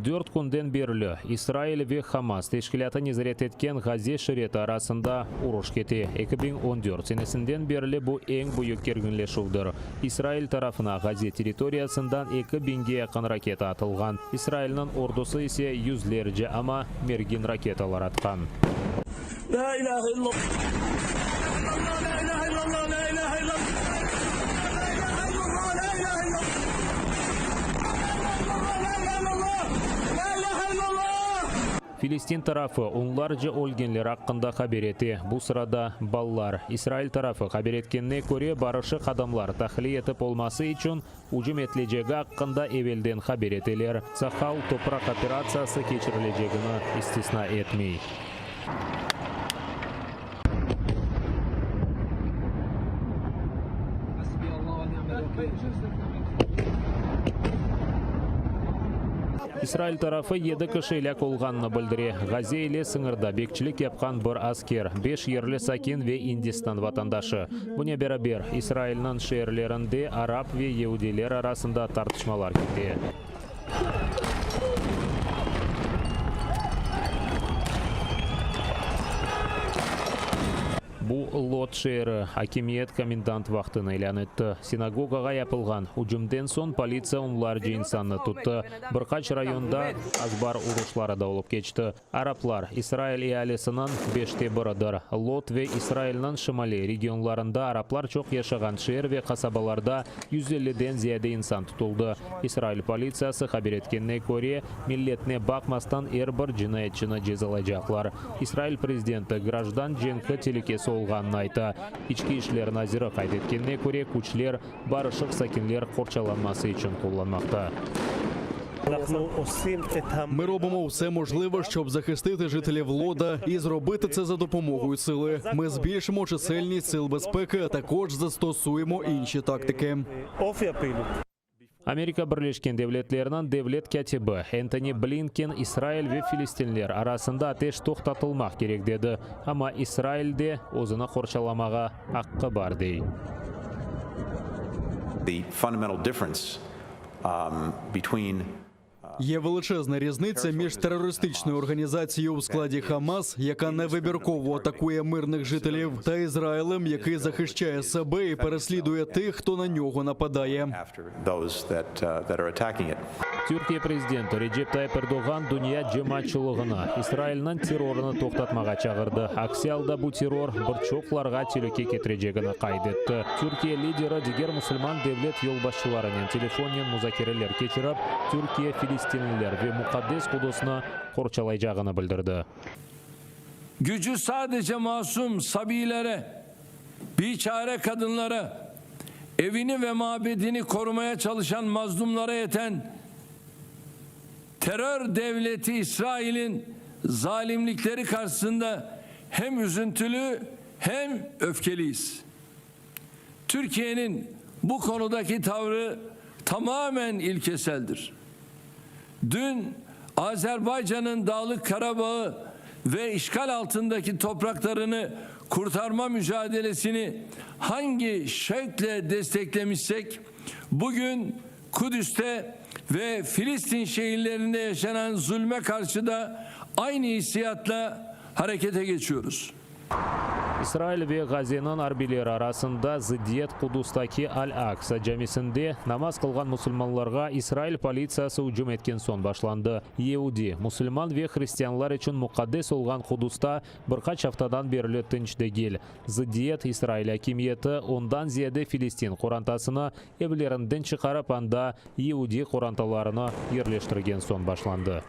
Dört künden berli İsrail ve Hamas teşkilâtı nezaret etken Ğazze şeriti arasında uruş kete. 2014 senesinden berli bu eñ büyük kerginleşüvdir. İsrail tarafına Ğazze territoriyasından eki biñge yaqın raketa atılğan, İsrailniñ ordusı ise yüzlerce, amma mergin raketalar atqan. Filistin tarafı onlarca ölgenler aqqında haber ete, bu sırada balalar. İsrail tarafı haber etkenine köre, barışıq adamlar tahliye etip olması içün ücüm etilecegi aqqında evelden haber eteler. Tsahal topraq operatsiyası keçirilecegini istisna etmey. İsrail tarafı yedi kişi elâk olğanını bildire. Ğaze ile sıñırda bekçilik yapqan bir asker, beş yerli sakin ve İndistan vatandaşı. Bunen beraber, İsrailniñ şeerlerinde arap ve yeudiler arasında tartışmalar kete. Bu Lod şeeri, akimiyet komendant vaqtını ilân etti. Sinagogağa yapılğan ücümden soñ politsiya onlarca insannı tuttı. Bir qaç rayonda azbar uruşları da olıp keçti. Araplar, İsrail ealisiniñ beşte biridir. Lod ve İsrailniñ şimaliy regionlarında araplar çoq yaşağan şeer ve qasabalarda 150-den ziyade insan tutuldı. İsrail politsiyası haber etkenine köre, milletine baqmastan er bir cinayetçini cezalaycaqlar. İsrail prezidenti, grajdan cenki telükesi olğanını ayta. İçki işler naziri qayd etkenine köre, küçler barışıq sakinler qorçalanması içün qullanmaqta. Ми робимо все можливе, щоб захистити жителів Лода і зробити це за допомогою сили. Ми збільшимо чисельність сил безпеки, а також застосуємо інші тактики. Amerika Birleşken Devletleriniñ devlet kâtibi Entoni Blinken İsrail ve filistinler arasında ateş toqtatılmaq kerek dedi, amma İsrail de özüni qorçalamağa aqqı bar, dey. Є величезна різниця між терористичною організацією у складі Хамас, яка невибірково атакує мирних жителів, та Ізраїлем, який захищає себе і переслідує тих, хто на нього нападає. Türkiye prezidenti Recep Tayyip Erdoğan dünya cemaatçılığını İsrailniñ terrorını toqtatmağa çağırdı, aksi alda bu terror bir çoqlarğa telüke ketirecegini qayd etti. Türkiye lideri diger musulman devlet yolbaşçılarınen telefonnen muzakereler keçirip, Türkiye filistinliler ve muqaddes Qudusnı qorçalaycağını bildirdi. Gücü sadece masum sabiylere, biçare kadınlara, evini ve mabedini korumaya çalışan mazlumlara yeten terör devleti İsrail'in zalimlikleri karşısında hem üzüntülü hem öfkeliyiz. Türkiye'nin bu konudaki tavrı tamamen ilkeseldir. Dün Azerbaycan'ın Dağlık Karabağ'ı ve işgal altındaki topraklarını kurtarma mücadelesini hangi şevkle desteklemişsek, bugün Kudüs'te ve Filistin şehirlerinde yaşanan zulme karşı da aynı hissiyatla harekete geçiyoruz. İsrail ve Ğazeniñ arbiyleri arasında zıddiyet Qudustaki Al-Aqsa camisinde namaz qılğan musulmanlarğa İsrail politsiyası ücüm etken soñ başlandı. Yeudi, musulman ve hristianlar içün muqaddes olğan Qudusta bir qaç aftadan berli tınç degil. Zıddiyet İsrail akimiyeti ondan ziyade filistin qorantasını evlerinden çıqarıp anda yeudi qorantalarını yerleştirgen soñ başlandı.